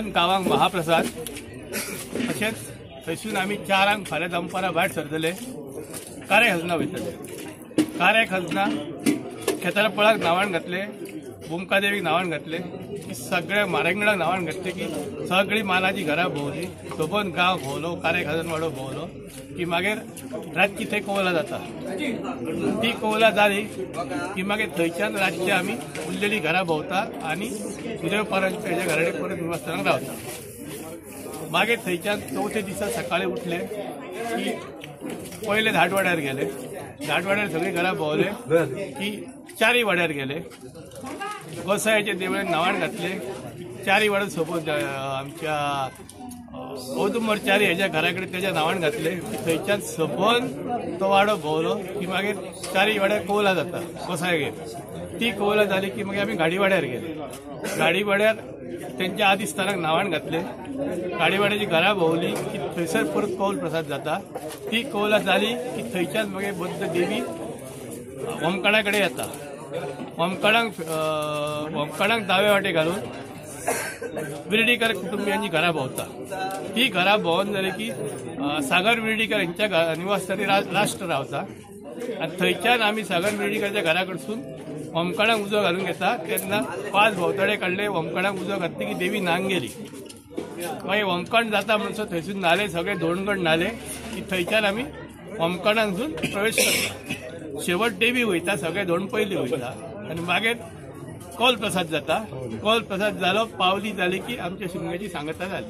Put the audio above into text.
सबंद गांवांक महाप्रसाद. तशेंच थंयसून आमी 4 फाल्यां दनपारां भायर सरतले, कारे खजना वयतले. कारे खजना खेतरपळाक न्हावण घातले, बुमकादेवीक न्हावण घातले की सगळ्या मारंगणाक न्हावण घातले की सगळी मानाची घरां भोंवली, सबंद गांव भोंवलो, कारे खजनवाडो भोंवलो की मागीर रातची थंय कवलां जाता. ती कवलां जाली की मागीर थंयच्यान रातची आमी उरलेली घरां भोंवता आनी सुदेवपरांच्या हेज्या घराकडेन परत निवासस्थानाक रावता. मागीर थंयच्यान चवथे दिसा सकाळी उठले की पयले धाटवाड्यार गेले, धाटवाड्यार सगळीं घरां भोंवले की चारी वाड्यार गेले, गोसायाच्या देवळान न्हावण घातले, चारी वाड्यार सोबत आमच्या औदुंबर चारी हेज्या घरा कडेन तेज्या न्हावण घातले. थंयच्यान सबंद तो वाडो भोंवलो की मागीर चारी वाड्यार कवलां जाता गोसायगेर. ती कवलां जाली की मागीर आमी गाडीवाड्यार गेले. गाडीवाड्यार तेंच्या आदी स्थानाक न्हावण घातले, गाडीवाड्याची घरां भोंवली की थंयसर परत कौल प्रसाद जाता. ती कवलां जाली की थंयच्यान मागीर बद्द देवी ओमकाणा कडेन येता. ओमकाणाक दावे वाटे घालून विर्डीकर कुटुंबियांची घरां भोंवता. ती घरां भोंवन जाली की सागर विर्डीकर हेंच्या निवासस्थानी राष्ट्र रावता आनी थंयच्यान आमी सागर विर्डीकरच्या घरा कडसून ओमकाणाक उजो घालून घेता. तेन्ना 5 भोंवतडे काडले, ओमकाणाक उजो घातली की देवी न्हांग गेली. मागीर ओमकाण जाता म्हणसर थंयसून न्हाले, सगळे धोणगण न्हाले की थंयच्यान आमी ओमकाणांतसून प्रवेश करता. शेवट देवी वयता, सगळे धोण पयली वयता आनी मागीर कौल प्रसाद जाता. कौल प्रसाद जालो, पावली जाली की आमच्या शिमग्याची सांगता जाली.